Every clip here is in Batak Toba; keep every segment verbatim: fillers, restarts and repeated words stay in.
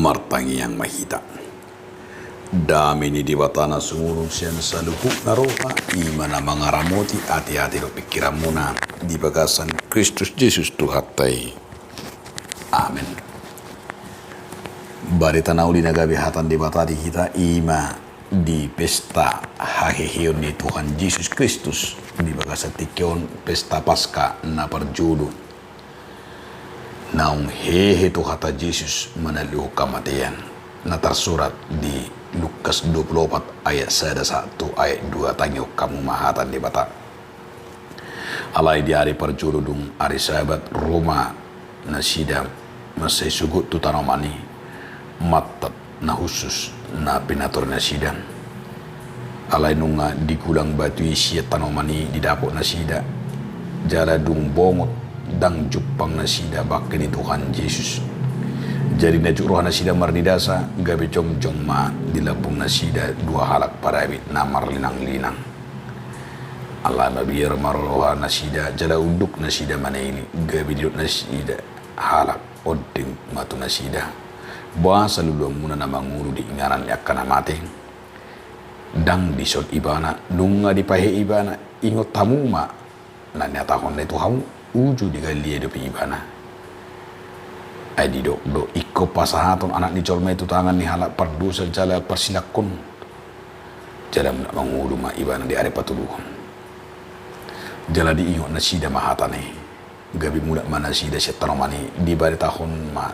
Martangiang ma hita. Dame ni Debata na sumurung sian saluhutna roha, i ma na mangaramoti ateate dohot pingkiranmuna di bagasan Kristus Jesus Tuhanta i. Amen. Barita na uli na gabe hata ni Debata di hita i ma di pesta haheheon ni Tuhan Jesus Kristus di bagasan tingki on, pesta Paska na parjolo. Naung hehe Tuhanta Jesus manalihon hamatean, na tarsurat di Lukas dua pulu opat ayat sada sahat tu ayat dua. Tangihon hamu ma hata ni Debata. Alai di ari parjolo dung ari Sabat, ro ma nasida mansai sogot tu tanoman i, mantad na hushus na pinator nasida. Alai nunga digulang batu i sian tanoman i, didapot nasida, jala dung bongot, ndang jumpang nasida bangke ni Tuhan Jesus. Jadi na juk roha nasida marnidasa, gabe jongjong ma di lambung nasida dua halak parabit na marlinanglinang. Alai mabiar ma roha nasida, jala unduk nasida manailik, gabe didok nasida halak ondeng ma tu nasida: Boasa luluanmuna na mangolu di inganan ni angka na mate? Ndang dison ibana, nunga dipahehe ibana. Ingot hamu ma na nihatahonna i tu hamu: Uju di Galilea dope ibana. Ai didok do ingkon pasahaton Anak ni jolma i tu tangan ni halak pardosa jala parsilangkon, jala mulak mangolu ma ibana di ari patoluhon. Jala diingot nasida ma hatana i, gabe mulak ma nasida sian tanoman i, dibaritahon ma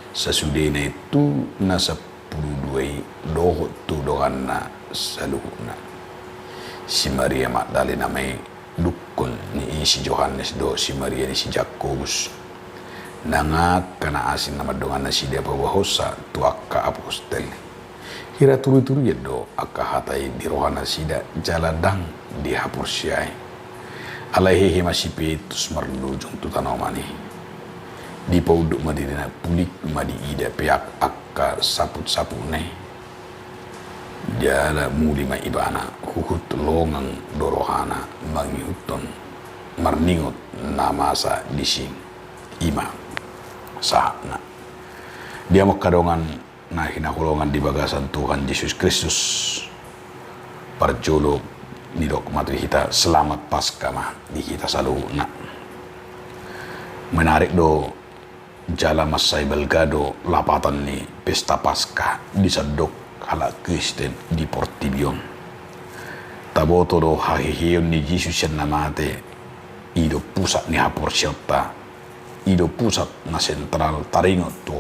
sasudena i tu na sampulu dua i dohot tu donganna saluhutna. Si Maria Magdalena ma i, dungkon ni i si Johannes dohot si Maria ni si Jakobus, nang angka na asing na mandongani nasida paboahonsa tu angka apostel. Hira turiturian do angka hata i di roha nasida jala ndang dihaporseai. Alai hehe ma si Petrus marlujung tu tanoman i. Dipaunduk ma dirina, pulik ma diida peak angka saputsaputna i. Jala muli ma ibana, huhut longang do rohana mangihuthon, marningot na masa disi. I ma sahatna. Dia ma angka dongan na hinaholongan di bagasan Tuhan Jesus Kristus, parjolo nidok ma tu hita selamat Paska ma di hita saluhutna. Menarik do jala mansai balga do lapatan ni pesta Paska di sandok halak Kristen di portibi on. Taboto do haheheon ni Jesus sian na mate, i do pusat ni haporseaonta, i do pusat na sentral taringot tu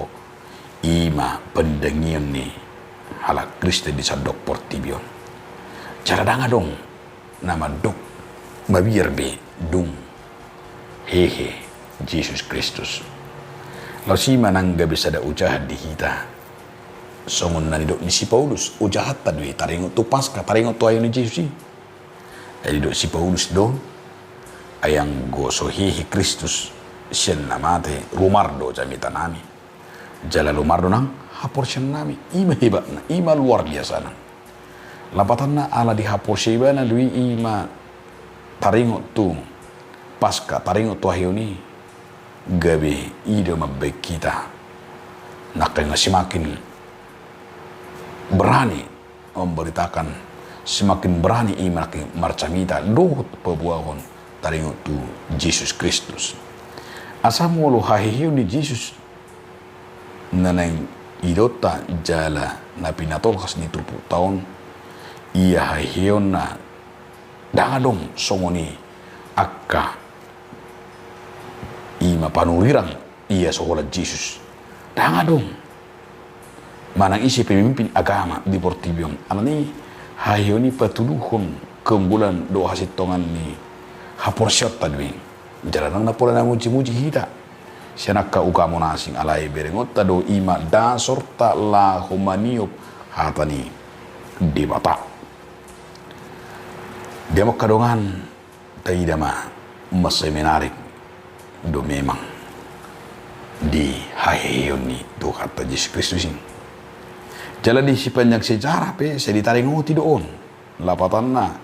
i ma panindangion ni halak Kristen di sandok portibi on. Jala ndang adong na mandok mabiar be dung hehe Jesus Kristus. Laos i ma nang gabe sada ojahan di hita. Songon na nidok ni si Paulus, ojahanta do i taringot tu Paska, taringot tu haheheon ni Jesus i. Ai didok si Paulus do, ai anggo so hehe Kristus sian na mate, rumar do jamitanami. Jala rumar do nang haporseaonnami. I ma hebatna, i ma luar biasana. Lapatanna ala dihaporseai ibana do i, i ma taringot tu Paska, taringot tu haheheon i. Gabe i do mambaen hita nangkaningan semakin berani memberitakan, semakin berani i ma nangkin marjamita dohot paboahon taringot tu Jesus Kristus. Asa molo haheheon ni Jesus na naeng idaonta jala na pinatolhas ni turpukta on, ia haheheonna ndang adong songon i angka i ma panurirang ia so holan Jesus. Ndang adong manang ise pemimpin agama di portibi on. Alani i haheheon i patuduhon keunggulan dohot hasintongan ni haporseaonta do i. Jala ndang na pola na mujimuji hita sian angka ugamo na asing, alai berengonta do i ma dasorta laho maniop hata ni Debata. Dia ma angka dongan, taida ma, mansai menarik do memang di haheheon ni Tuhanta Jesus Kristus i. Jala di sepanjang sejarah pe sai ditaringoti do on. Lapatanna,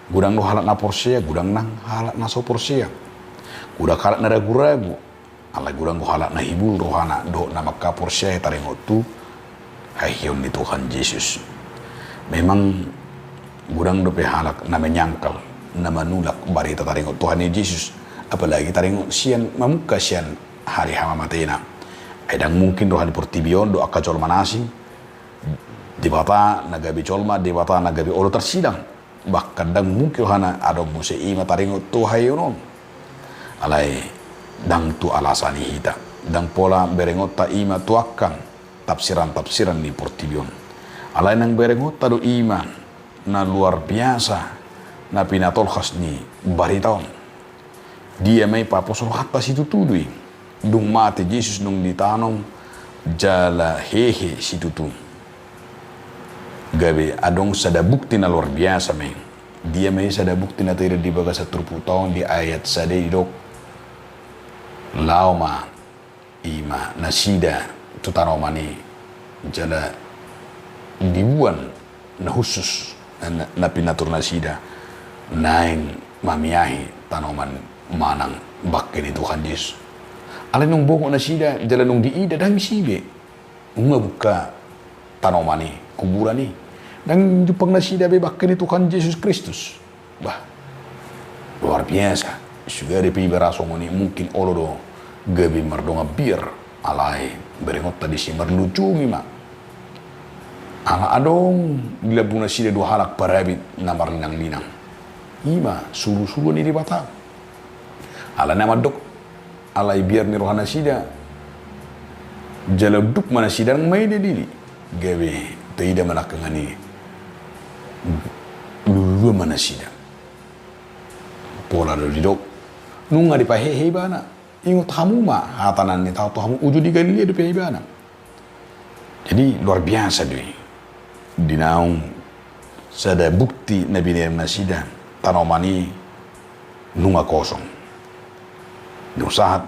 godang do halak na porsea, godang nang halak na so porsea. Godang halak na raguragu, alai godang do halak na hibul rohana dohot na mangkaporseai taringot tu haheheon ni Tuhan Jesus. Memang godang dope halak na menyangkal, na manulak barita taringot Tuhan i Jesus, apalagi taringot sian mamungka sian ari hamamatena. Ai ndang mungkin roha ni portibi on do angka jolma na asing, Debata na gabe jolma, Debata na gabe olo tarsilang. Bahkan ndang mungkin rohana adong muse i ma taringot tu haheheon on. Alai ndang tu alasan i hita, ndang pola berengonta i ma tu angka tafsiran-tafsiran ni portibi on. Alai nang berengonta do i ma na luar biasa na pinatolhas ni barita on. Dia ma i paposo rohanta situtu do i. Dung mate Jesus nunga ditanom jala hehe situtu. Gabe adong sada bukti na luar biasa ma i. Dia ma i sada bukti na taida di bagasan turpukta on di ayat sada i didok: Laho ma i ma nasida tu tanoman i, jala dibuan na hushus na, na, na pinatur nasida naeng mamiahi tanoman manang bangke ni Tuhan Jesus. Alai nunga bongot nasida jala nunga diida, ndang disi be. Nunga buka tanoman i, kuburan i. Ndang jumpang nasida be bangke ni Tuhan Jesus Kristus. Bah, luar biasa. Sugari pe iba ra songon i, mungkin olo do gabe mardongan biar, alai berengonta disi marlujungi ma. Ala adong di lambung nasida dua halak parabit na marlinang-linang. I ma suru-suru ni Debata. Ala na mandok, alai biar ni roha nasida, jala unduk ma nasida, ndang maida dili. Gabe taida ma nangkaningan i, luluan ma nasida. Pola do didok, nunga dipahehe ibana. Ingot hamu ma hata na nitaon tu hamu, uju di Galilea dope ibana. Jadi luar biasa do i. Di naung sada bukti na binahen nasida, tanoman i nunga kosong. Dung sahat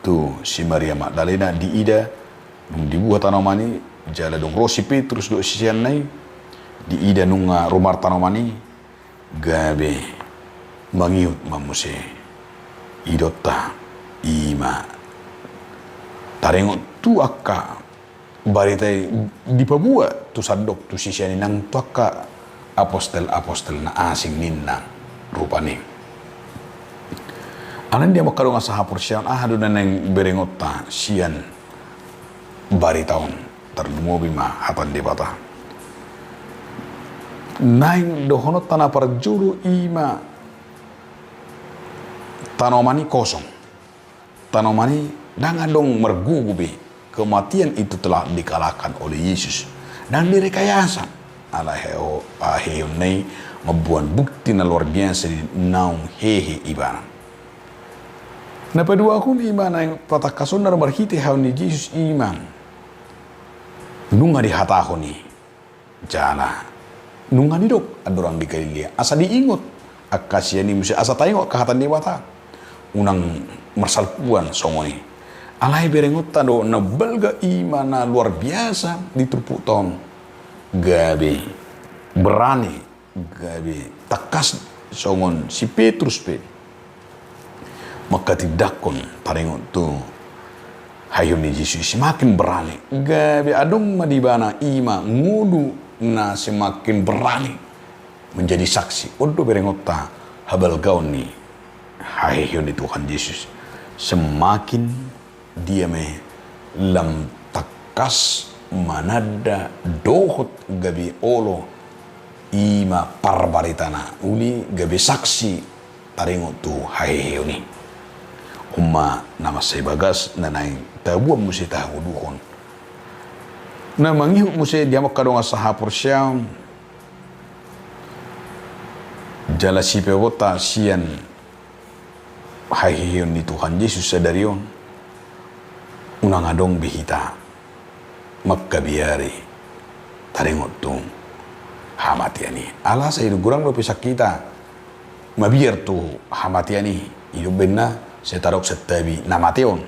tu si Maria Magdalena, diida dung dibuha tanoman i, jala dung ro si Petrus dohot siseanna i, diida nunga rumar tanoman i, gabe mangihut ma muse. Idaonta i ma taringot tu angka barita i dipaboa tu sandok tu sisean i nang tu angka apostel-apostel na asing ninna rupani. Alani di hamu angka dongan sahaporseaon, aha do na naeng berengonta sian barita on? Tarlumobi ma hata ni Debata. Naeng dohononta na parjolo i ma tanoman i kosong. Tanoman i ndang adong margogo be. Kematian itu telah dikalahkan oleh Yesus. Ndang direkayasa. Alai haheheonna i mamboan bukti na luar biasa di naung hehe ibana. Na paduahon i ma naeng patangkashon na marhitehon ni Jesus i ma nunga dihatahon i. Jala nunga didok andorang di Galilea, asa diingot angka sisean i muse, asa taingot angka hata ni Debata. Unang marsalpuan songon i. Alai berengonta do na balga i ma na luar biasa di turpukta on. Gabe berani, gabe tangkas songon si Petrus pe manghatindanghon taringot tu haheheon ni Jesus, semakin berani. Gabe adong ma di ibana i ma ngolu na semakin berani menjadi saksi. On do berengonta habalgaon ni haheheon ni Tuhan Jesus. Semakin dia ma i lam tangkas mananda dohot gabe olo i ma parbaritana, uli gabe saksi taringot tu haheheon i. On ma na mansai bagas na naeng taboan muse tahagogohon. Na mangihut muse di hamu angka dongan sahaporseaon, jala sipeopota sian haheheon ni Tuhan Jesus sadari on, unang adong be hita manghabiari taringot tu hamatean i. Ala sai godang dope sian hita mabiar tu hamatean i, i do umbahen na sai tadok santabi na mate on.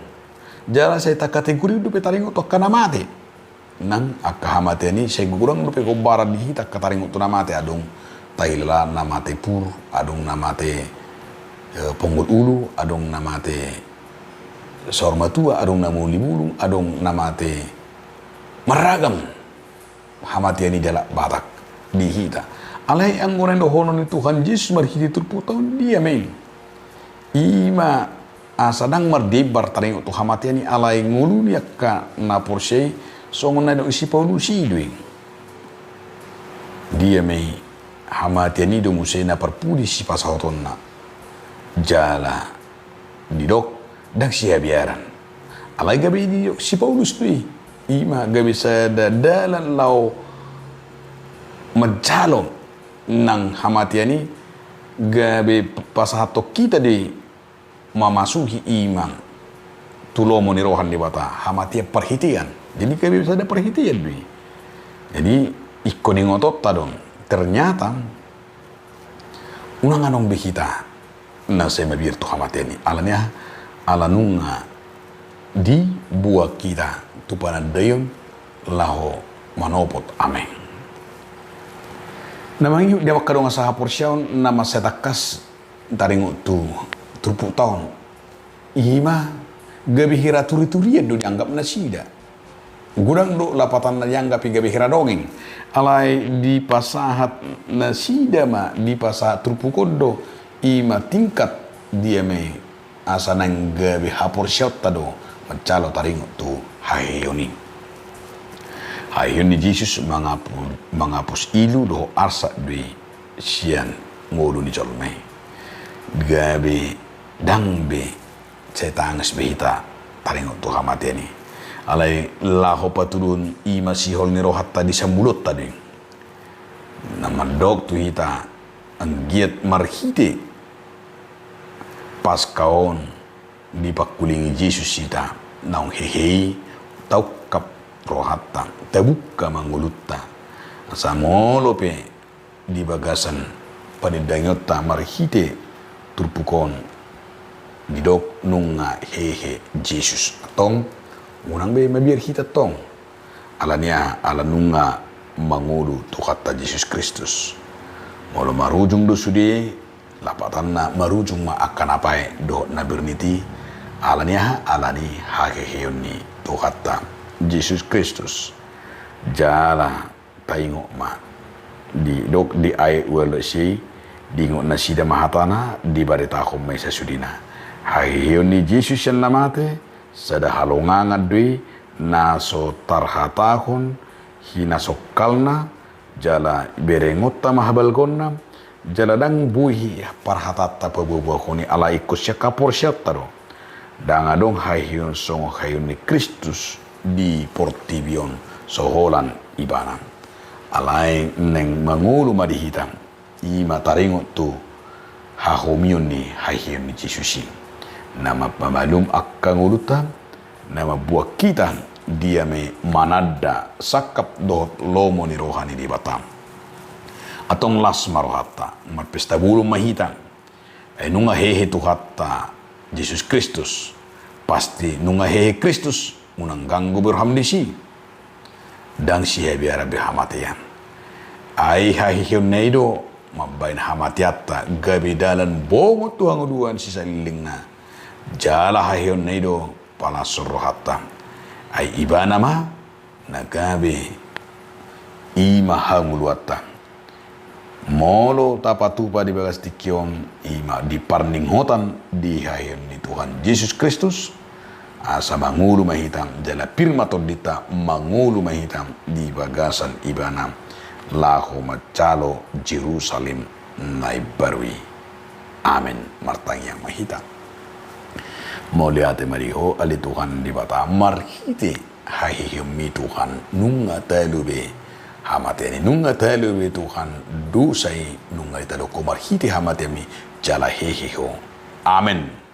Jala sai takategori dope taringot tu angka na mate. Nang angka hamatean i sai godang dope gombaran di hita angka taringot tu na mate, adong tahilala na mate pur, adong na mate, eh, ponggol ulu, adong na mate saur matua, adong na muli bulung, adong na mate marragam. hamatean i di halak Batak di hita. Alai anggo na nidohonon ni Tuhan Jesus marhite turpukta on, dia ma i? I ma asa ndang mardebar taringot tu hamatean i, alai ngolu ni angka na porsea i songon na nidok ni si Paulus i do i. Dia ma i? Hamatean i do muse na parpudi sipasahatonna. Jala didok ndang sihabiaran. Alai gabe didok si Paulus do i. I ma gabe sada dalan laho manjalo nang hamatean i, gabe pasahathon hita do i mamasuhi i ma tu lomo ni roha ni Debata, hamatean parhitean. Jadi gabe sada parhitean do i. Jadi ingkon ingotonta do, ternyata unang adong be hita na sai mabiar tu hamatean i. Ala ni aha? Ala nunga diboan hita tu panandaion laho manopot. Amen. Na mangihut di angka dongan sahaporseaon, na mansai tangkas taringot tu turpukta on, i ma gabe hira turiturian do dianggap nasida. Godang do lapatanna dianggap i gabe hira dongeng. Alai dipasahat nasida ma, dipasahat turpuk on do, i ma tingkat dia ma i asa naeng gabe haporseaonta do manjalo taringot tu haheheon i. Haheheon ni Jesus mangapu-, mangapus ilu dohot arsak do i sian ngolu ni jolma i. Gabe ndang be sai tangis be hita taringot tu hamatean i. Alai laho patuduhon i ma sihol ni rohanta di sambulonta do i. Na mandok tu hita, anggiat marhite Paska on dipangkulingi Jesus hita, naung hehe i taungkap rohanta, tabuka ma ngolunta. Asa molo pe di bagasan panindangionta marhite turpuk on didok nunga hehe Jesus, antong unang be mabiar hita tong. Ala ni aha? Ala nunga mangolu Tuhanta Jesus Kristus. Molo marujung do sude, lapatanna marujung ma angka na paet dohot na bernit i. Ala ni aha? Ala ni haheheon ni Tuhanta Jesus Kristus. Jala taingot ma, didok di ayat ualu sia i, diingot nasida ma hatana, dibaritahon ma i sasudena. Haheheon ni Jesus sian na mate, sada halongangan do i, na so tarhatahon hinasongkalna, jala berengonta ma habalgaonna, jala ndang boi parhataanta paboaboahon i, ala ingkon sian haporseaonta do. Ndang adong haheheon songon haheheon ni Kristus di portibi on so holan Ibana. Alai naeng mangolu ma di hita, i ma taringot tu hahomion ni haheheon ni Jesus i. Na mampamalum angka ngolunta, na mambuat hita dia ma i mananda sangkap dohot lomo ni roha ni Debata. Antong las ma rohanta, marpesta bolon ma hita. Ai nunga hehe Tuhanta Jesus Kristus, pasti nunga hehe Kristus, unang ganggu be roham disi. Ndang sihabiaran be hamatean. Ai haheheonna i do mambahen hamateanta gabe dalan bongot tu hangoluan sisaleleng na. Jala haheheonna i do palashon rohanta. Ai Ibana ma na gabe i ma hangoluanta. Molo tapatupa di bagas tingki on, i ma di parningotan di haheheon ni Tuhan Jesus Kristus, asa mangolu ma hita, jala pir ma tondinta, mangolu ma hita di bagasan Ibana, laho manjalo Jerusalem na imbaru i. Amen. Martangiang ma hita. Mauliate ma di Ho, ale Tuhan Debata, marhite haheheonmi Tuhan, nunga talu be hamatean i, nunga talu be Tuhan dosa i, nunga ditaluhon Ho marhite hamateanmi, jala hehe Ho. Amen.